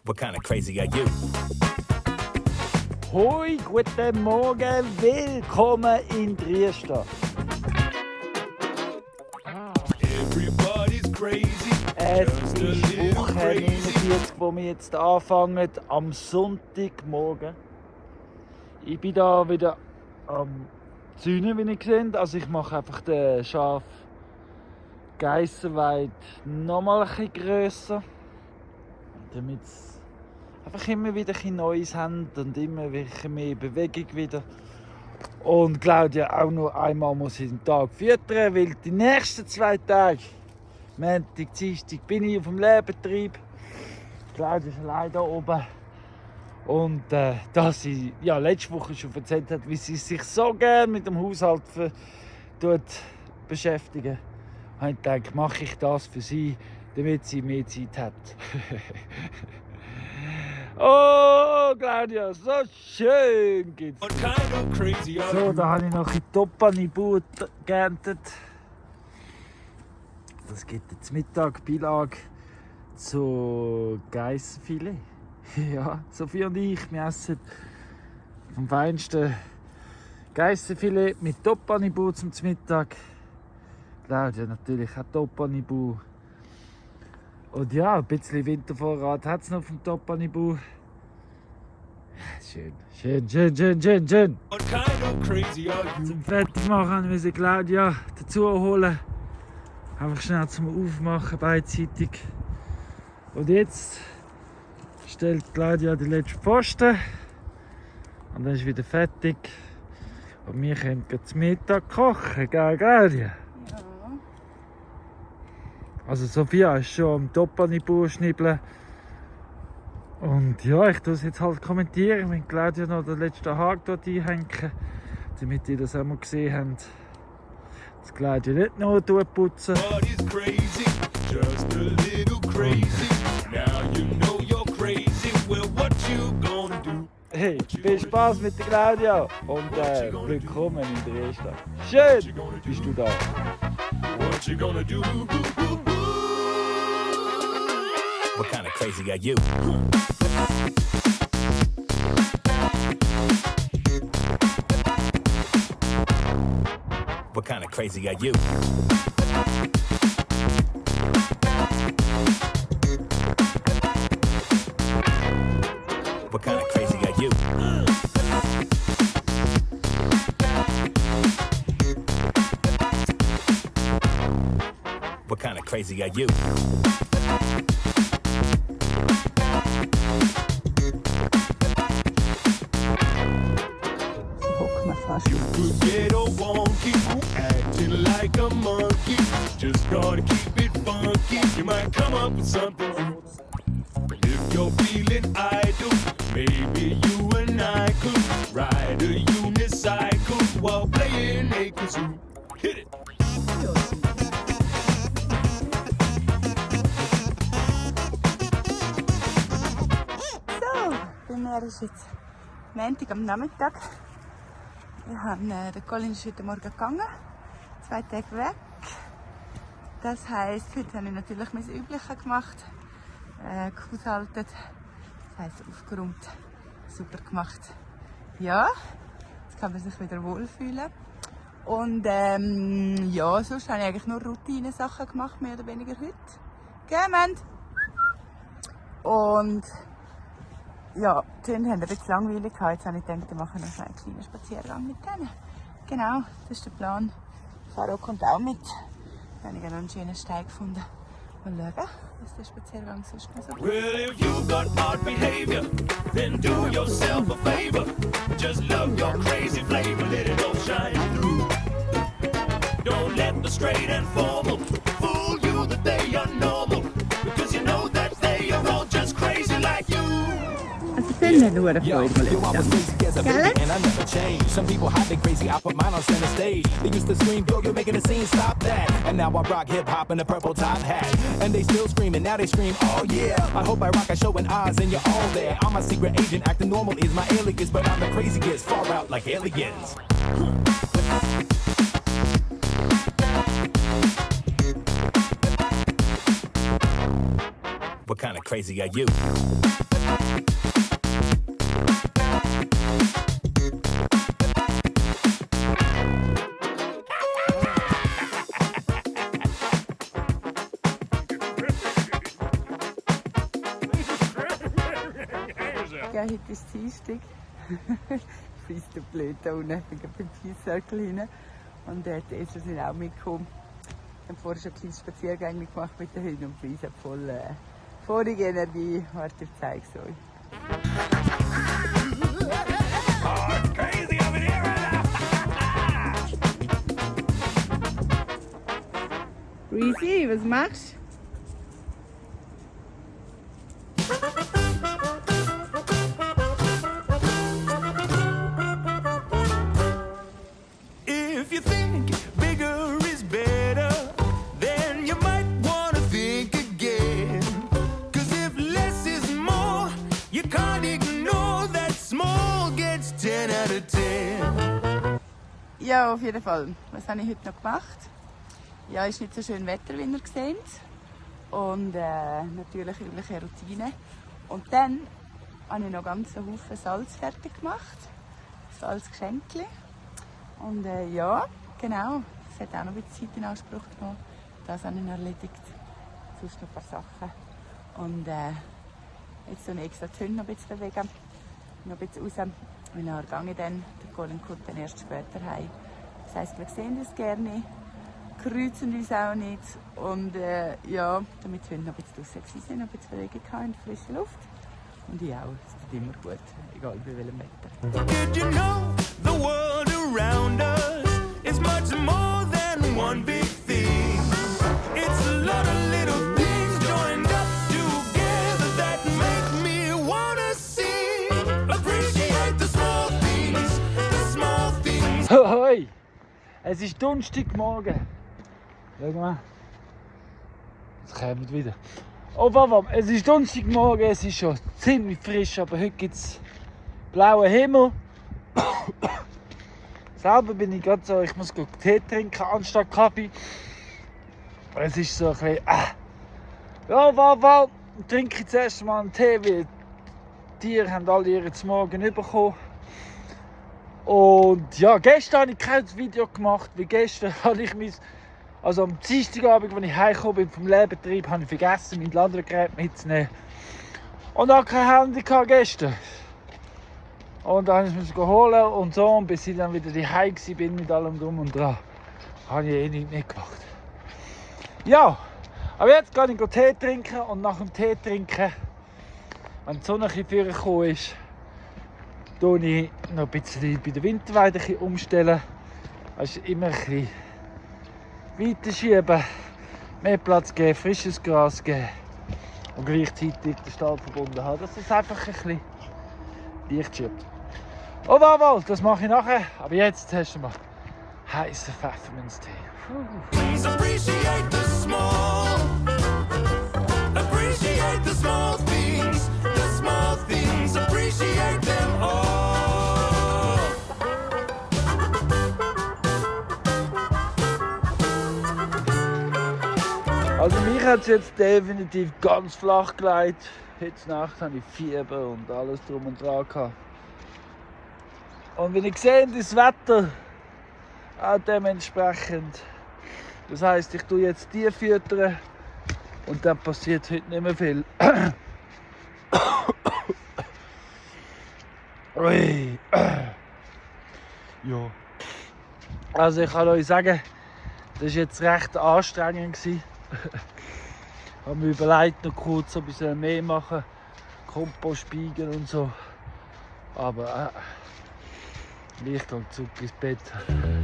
What kind of crazy are you? Hoi, guten Morgen, willkommen in Triester. Everybody's crazy. Es ist Woche 49, wo wir jetzt anfangen, am Sonntagmorgen. Ich bin da wieder am Zäunen, wie ihr seht. Also ich mache einfach den Schaf Geissenweid nochmal ein bisschen grösser. Damit sie einfach immer wieder ein Neues haben und immer wieder mehr Bewegung wieder. Und Claudia auch noch einmal muss ich den Tag füttern, weil die nächsten 2 Tage, Montag, Dienstag, bin ich auf dem Lehrbetrieb. Claudia ist allein da oben. Und da sie letzte Woche schon erzählt hat, wie sie sich so gerne mit dem Haushalt beschäftigen, habe ich gedacht, mache ich das für sie, damit sie mehr Zeit hat. Oh, Claudia, so schön geht's. So, da habe ich noch ein Topani-Boot geerntet. Das gibt jetzt Mittag Beilage zu Geissenfilet. Ja, Sophie und ich, wir essen vom feinsten Geissenfilet mit Topani-Bu zum Mittag. Claudia natürlich auch Topani-Bu. Und ja, ein bisschen Wintervorrat hat es noch vom Topani-Bu. Schön. Zum Fertigmachen müssen wir Claudia dazu holen. Einfach schnell zum Aufmachen beidseitig. Und jetzt stellt Claudia den letzten Pfosten. Und dann ist wieder fertig. Und wir können zum Mittag kochen, gell Claudia? Ja. Also Sophia ist schon am Topani-Bu schnibbeln. Und ja, ich tue es jetzt halt kommentieren, wenn Claudia noch den letzten Haken dort einhängen, damit ihr das auch mal gesehen habt. Dass Claudia nicht noch putzen. Hey, viel Spaß mit der Claudia und willkommen in Triester. Schön, bist du da. What you gonna do? What kind of crazy are you? What kind of crazy are you? What kind of crazy are you? What kind of crazy are you? Ghetto wonky, acting like a monkey. Just gotta keep it funky. You might come up with something. If you're feeling idle, maybe you and I could ride a unicycle while playing a kazoo. Hit it. So, bei mir ist jetzt Montag am Nachmittag. Der Colin ist heute Morgen gegangen, 2 Tage weg. Das heisst, heute habe ich natürlich mein Übliche gemacht, gehaushaltet, das heisst aufgeräumt, super gemacht. Ja, jetzt kann man sich wieder wohlfühlen. Und ja, sonst habe ich eigentlich nur Routine-Sachen gemacht, mehr oder weniger heute. Gell, und ja, die Hunde haben ein bisschen langweilig gehabt. Jetzt habe ich gedacht, wir machen noch einen kleinen Spaziergang mit denen. Genau, das ist der Plan. Faro kommt auch mit. Da habe ich noch einen schönen Stein gefunden. Mal schauen, was der Spaziergang sonst noch so ist. Well, if you've got odd behavior, then do yourself a favor. Just love your crazy flavor, let it all shine through. Don't let the straight and formal fool you that they are normal, because you know that they are all just crazy like you. Also sind nicht nur eine Yo, Freude. I was crazy as a baby and I never changed. Some people hide they crazy, I put mine on center stage. They used to scream, yo, you're making a scene, stop that. And now I rock hip hop in a purple top hat. And they still screaming, now they scream, oh yeah. I hope I rock a show in Oz and you're all there. I'm a secret agent, acting normal is my alias, but I'm the craziest, far out like aliens. What kind of crazy are you? heute ist Dienstag. Ich fliesse der blöd da unten beim Peace Circle rein. Und die Esel sind auch mitgekommen. Wir haben vorher schon ein kleines Spaziergängchen gemacht mit den Hunden und Fliese voll vorige Energie. Warte, ich zeige es euch. Crazy over here right now. Reezy, was machst du? If you think bigger is better, then you might wanna think again. 'Cause if less is more, you can't ignore that small gets 10 out of 10. Ja, auf jeden Fall. Was habe ich heute noch gemacht? Ja, es ist nicht so schön Wetter, wie ihr seht. Und natürlich übliche Routine. Und dann habe ich noch ganz einen Haufen Salz fertig gemacht. Salzgeschenkli. Und ja, genau. Das hat auch noch ein bisschen Zeit in Anspruch genommen. Das habe ich noch erledigt. Sonst noch ein paar Sachen. Und jetzt so extra die Hunde noch ein bisschen bewegen. Noch ein bisschen raus. Und dann gehe ich dann. Der Colin kommt dann erst später heim. Das heisst, wir sehen uns gerne. Kreuzen uns auch nicht. Und ja, damit die Hunde noch ein bisschen draußen waren, noch ein bisschen Bewegung in der frischen Luft. Und ich auch. Es tut immer gut, egal bei welchem Wetter. Did you know the world around us is much more than one big thing? It's a lot of little things joined up together that make me wanna sing. Appreciate the small things, the small things. Hoi! Es ist Donnerstagmorgen. Schau mal. Jetzt kommt wieder. Oh, Papa, es ist Donnerstagmorgen, es ist schon ziemlich frisch, aber heute gibt es blauen Himmel. Selber bin ich gerade so, ich muss Tee trinken anstatt Kaffee. Es ist so ein bisschen. Ja, Papa, trinke ich zuerst mal einen Tee, weil die Tiere haben alle ihren Morgen bekommen. Und ja, gestern habe ich kein Video gemacht, weil gestern habe ich mich, also am Dienstagabend, als ich heimgekommen bin vom Lehrbetrieb, habe ich vergessen, mein Ladegerät mitzunehmen. Und dann kein Handy gestern. Und dann musste ich es holen und so, und bis ich dann wieder daheim war mit allem drum und dran, habe ich nichts mitgemacht. Ja, aber jetzt gehe ich Tee trinken und nach dem Tee trinken, wenn die Sonne ein bisschen vorgekommen ist, tue ich noch ein bisschen bei der Winterweide umstellen. Also immer ein bisschen weiter schieben, mehr Platz geben, frisches Gras geben und gleichzeitig den Stall verbunden haben, dass es einfach ein bisschen leicht schiebt. Oh, jawohl, das mache ich nachher. Aber jetzt hast du mal heißen Pfefferminztee. Please appreciate the small. Appreciate the small things. The small things. Appreciate them all. Also mich hat es jetzt definitiv ganz flach gelegt. Heute Nacht hatte ich Fieber und alles drum und dran gehabt. Und wenn ich sehe, das Wetter auch dementsprechend. Das heisst, ich tue jetzt die füttern und dann passiert heute nicht mehr viel. Ui. Ja. Also ich kann euch sagen, das war jetzt recht anstrengend. Ich habe mir überlegt, noch kurz ein bisschen mehr machen, Kompost spiegeln und so. Aber ich gehe zurück ins Bett.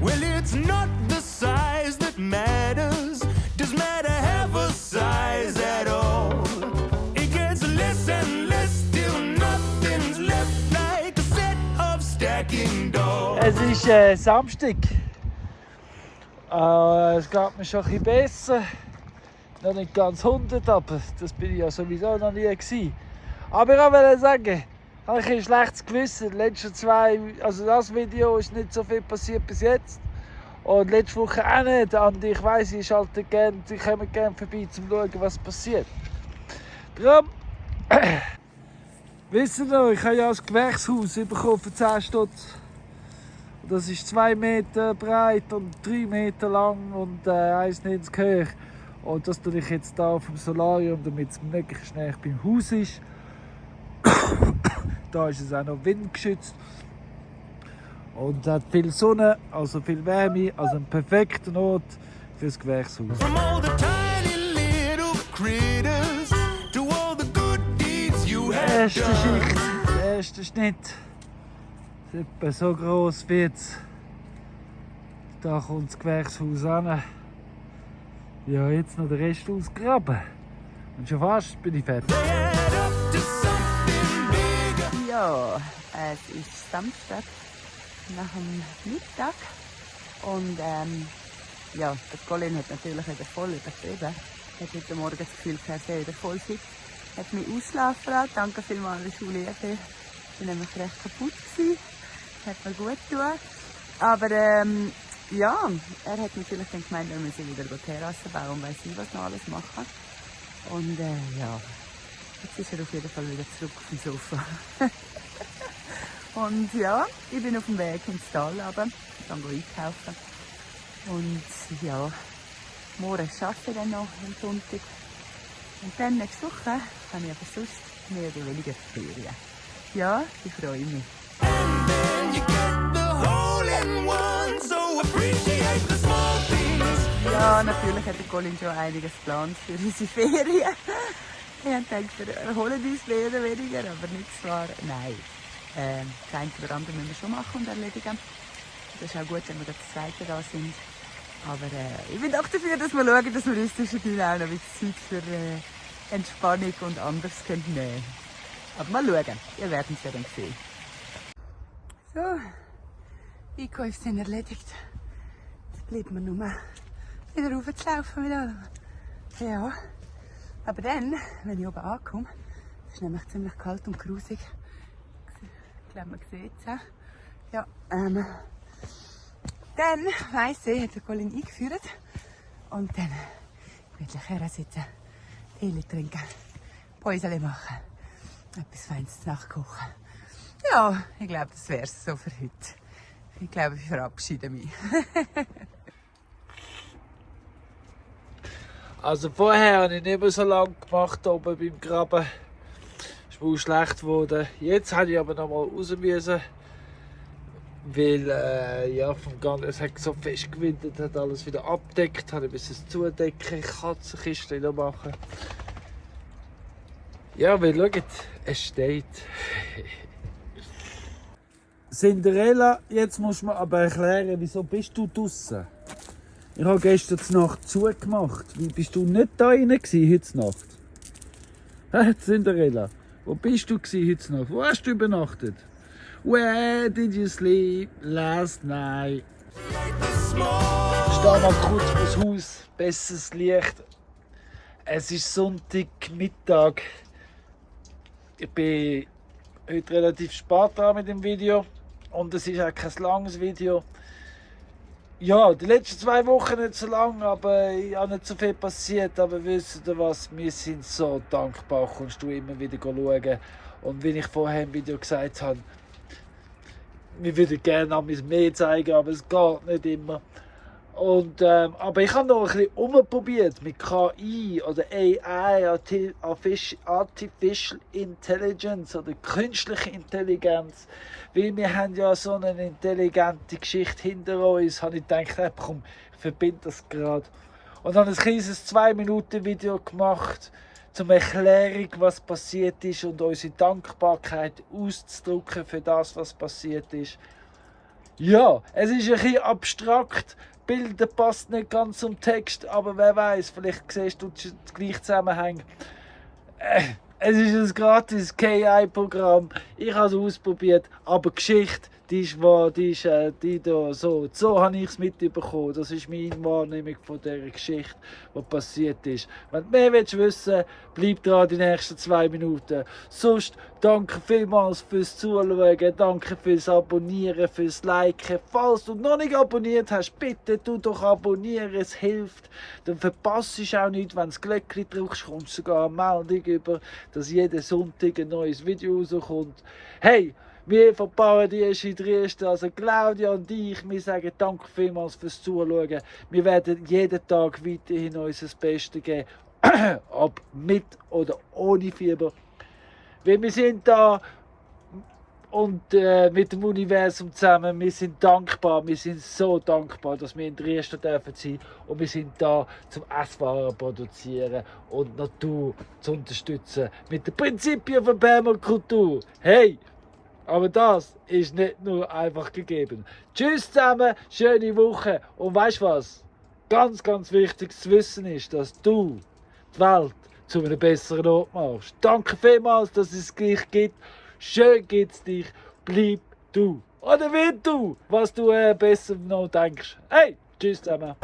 Well, it's not the size that matters. Does matter have a size at all? It gets less and less till nothing's left, like a set of stacking dolls. Es ist Samstag. Es geht mir schon ein bisschen besser. Noch nicht ganz 100, aber das bin ich ja sowieso noch nie gewesen. Aber ich wollte sagen, habe ich ein schlechtes Gewissen. Die letzten zwei, also das Video ist nicht so viel passiert bis jetzt. Und letzte Woche auch nicht. Und ich weiss, ich schalte gerne, ich komme gerne vorbei, um zu schauen, was passiert. Darum, wisst ihr noch, ich habe ja ein Gewächshaus bekommen für 10 Stutz. Das ist 2 Meter breit und 3 Meter lang und 1,90 hoch. Und das tue ich jetzt hier auf dem Solarium, damit es möglichst schnell beim Haus ist. Da ist es auch noch windgeschützt. Und es hat viel Sonne, also viel Wärme, also ein perfekter Ort fürs Gewächshaus. From all the tiny little critters to all the good deeds you have Erste done. Schicht, der erste Schnitt. Das ist etwa so gross wie jetzt. Da kommt das Gewächshaus an. Ja, jetzt noch den Rest ausgraben. Und schon fast bin ich fertig. Head up to something bigger. Ja, es ist Samstag nach dem Mittag und ja, der Colin hat natürlich wieder voll übertrieben. Er hat heute Morgen das Gefühl, er sei wieder voll fit. Er hat mich ausschlafen lassen. Danke vielmals an die Schule. Ich war nämlich recht kaputt gewesen. Hat mir gut getan. Aber ja, er hat natürlich dann gemeint, wir müssen wieder Terrassen bauen und weiss ich was noch alles machen. Und ja, jetzt ist er auf jeden Fall wieder zurück auf dem Sofa. Und ja, ich bin auf dem Weg ins Tal runter, dann einkaufen. Und ja, morgen arbeite ich dann noch am Sonntag. Und dann nächste Woche habe ich aber sonst mehr oder weniger Ferien. Ja, ich freue mich. And then you get the hole-in-one, so appreciate the small things. Ja, natürlich hat der Colin schon einiges geplant für unsere Ferien. Ich habe gedacht, wir erholen uns mehr oder weniger, aber nichts war. Nein. Das eine oder andere müssen wir schon machen und erledigen. Das ist auch gut, wenn wir das Zweite da sind. Aber ich bin auch dafür, dass wir schauen, dass wir uns zwischendurch auch noch ein bisschen Zeit für Entspannung und anderes nehmen können. Aber mal schauen, ihr werdet es ja dann sehen. So, Einkäufe sind erledigt. Jetzt bleibt mir nur wieder raufzulaufen mit allem. Ja, aber dann, wenn ich oben ankomme, es ist nämlich ziemlich kalt und grusig. Ich glaube, man sieht es auch. Ja, dann weiss ich, hat der Colin eingeführt. Und dann gemütlich hersitzen, Tee trinken, Päuseli machen, etwas Feines zu Nacht kochen. Ja, ich glaube, das wäre es so für heute. Ich glaube, ich verabschiede mich. Also vorher habe ich nicht mehr so lange gemacht oben beim Graben. Es war schlecht geworden. Jetzt habe ich aber noch mal raus müssen, weil ja, es hat so fest gewindet, hat alles wieder abdeckt, habe ich es zudecken, Katzenkiste noch machen. Ja, weil schaut, es steht. Cinderella, jetzt musst du mir aber erklären, wieso bist du draussen? Ich habe gestern Nacht zugemacht. Wie bist du nicht da rein heute Nacht? Hä, Cinderella, wo bist du heute Nacht? Wo hast du übernachtet? Where did you sleep last night? Ich stehe mal kurz vors Haus, besseres Licht. Es ist Sonntagmittag. Ich bin heute relativ spät dran mit dem Video und es ist auch kein langes Video. Ja, die letzten 2 Wochen nicht so lang, aber ich habe nicht so viel passiert. Aber wisst ihr was, wir sind so dankbar, kommst du immer wieder schauen. Und wie ich vorher im Video gesagt habe, wir würden gerne mehr zeigen, aber es geht nicht immer. Und, aber ich habe noch ein bisschen umprobiert mit KI oder AI, Artificial Intelligence oder künstliche Intelligenz. Weil wir haben ja so eine intelligente Geschichte hinter uns, habe ich gedacht, hey, komm, ich verbinde das gerade. Und dann ein kleines 2-Minuten-Video gemacht, zum Erklärung, was passiert ist und unsere Dankbarkeit auszudrücken für das, was passiert ist. Ja, es ist ein bisschen abstrakt. Bilder passt nicht ganz zum Text, aber wer weiß, vielleicht siehst du den gleichen Zusammenhang. Es ist ein gratis KI-Programm. Ich habe es ausprobiert, aber die Geschichte, die ist wahr, die da so. So habe ich es mitbekommen. Das ist meine Wahrnehmung von dieser Geschichte, die passiert ist. Wenn du mehr wissen willst, bleib dran die nächsten 2 Minuten. Sonst danke vielmals fürs Zuschauen, danke fürs Abonnieren, fürs Liken. Falls du noch nicht abonniert hast, bitte tu doch abonnieren, es hilft. Dann verpasst du auch nichts, wenn du das Glöckchen drückst, kommst du sogar eine Meldung über, dass jeden Sonntag ein neues Video rauskommt. Hey! Wir von Paradies in Dresden, also Claudia und ich, wir sagen danke vielmals fürs Zuschauen. Wir werden jeden Tag weiterhin unser Bestes geben, ob mit oder ohne Fieber. Weil wir sind da und mit dem Universum zusammen. Wir sind dankbar, wir sind so dankbar, dass wir in Triest dürfen sein und wir sind da zum Esswaren produzieren und die Natur zu unterstützen mit den Prinzipien von Permakultur. Hey, aber das ist nicht nur einfach gegeben. Tschüss zusammen, schöne Woche und weißt was? Ganz, ganz wichtig zu wissen ist, dass du die Welt zu einem besseren Ort machst. Danke vielmals, dass es dich gibt. Schön gibt's dich. Bleib du. Oder wird du, was du besser noch denkst. Hey, tschüss zusammen.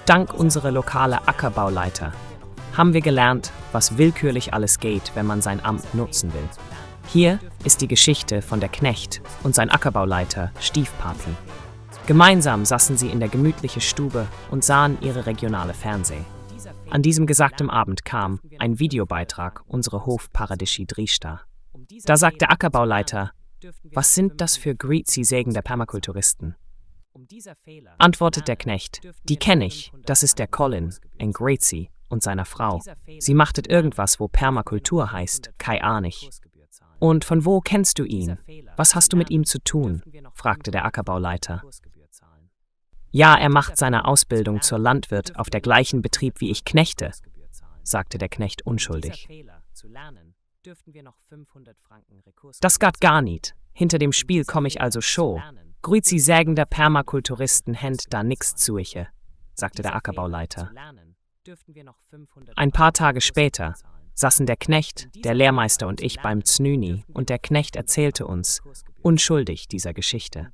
Dank unserer lokalen Ackerbauleiter haben wir gelernt, was willkürlich alles geht, wenn man sein Amt nutzen will. Hier ist die Geschichte von der Knecht und sein Ackerbauleiter Stiefpaten. Gemeinsam saßen sie in der gemütlichen Stube und sahen ihre regionale Fernseh. An diesem gesagten Abend kam ein Videobeitrag unserer Hofparadischi Driesta. Da sagt der Ackerbauleiter, was sind das für Grüezi-Sägen der Permakulturisten? Antwortet der Knecht, die kenne ich, das ist der Colin, ein Grüezi, und seiner Frau. Sie machtet irgendwas, wo Permakultur heißt, keine Ahnung. Und von wo kennst du ihn? Was hast du mit ihm zu tun? Fragte der Ackerbauleiter. Ja, er macht seine Ausbildung zur Landwirt auf der gleichen Betrieb wie ich Knechte, sagte der Knecht unschuldig. Das geht gar nicht. Hinter dem Spiel komme ich also schon. Grüezi sägender Permakulturisten händ da nix zuiche, sagte der Ackerbauleiter. Ein paar Tage später saßen der Knecht, der Lehrmeister und ich beim Znüni und der Knecht erzählte uns, unschuldig dieser Geschichte.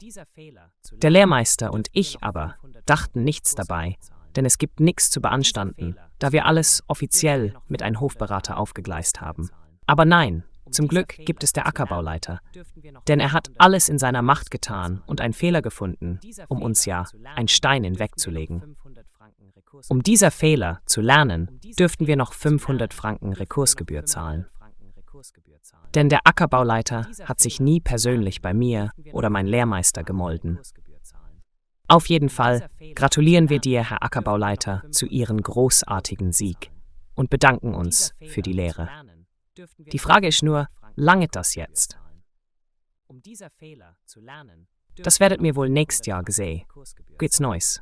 Der Lehrmeister und ich aber dachten nichts dabei, denn es gibt nichts zu beanstanden, da wir alles offiziell mit einem Hofberater aufgegleist haben. Aber nein, zum Glück gibt es der Ackerbauleiter, denn er hat alles in seiner Macht getan und einen Fehler gefunden, um uns ja einen Stein hinwegzulegen. Um dieser Fehler zu lernen, dürften wir noch 500 Franken Rekursgebühr zahlen. Denn der Ackerbauleiter hat sich nie persönlich bei mir oder mein Lehrmeister gemolden. Auf jeden Fall gratulieren wir dir, Herr Ackerbauleiter, zu Ihrem großartigen Sieg und bedanken uns für die Lehre. Die Frage ist nur, langet das jetzt? Das werdet mir wohl nächstes Jahr gesehen. Geht's Neues.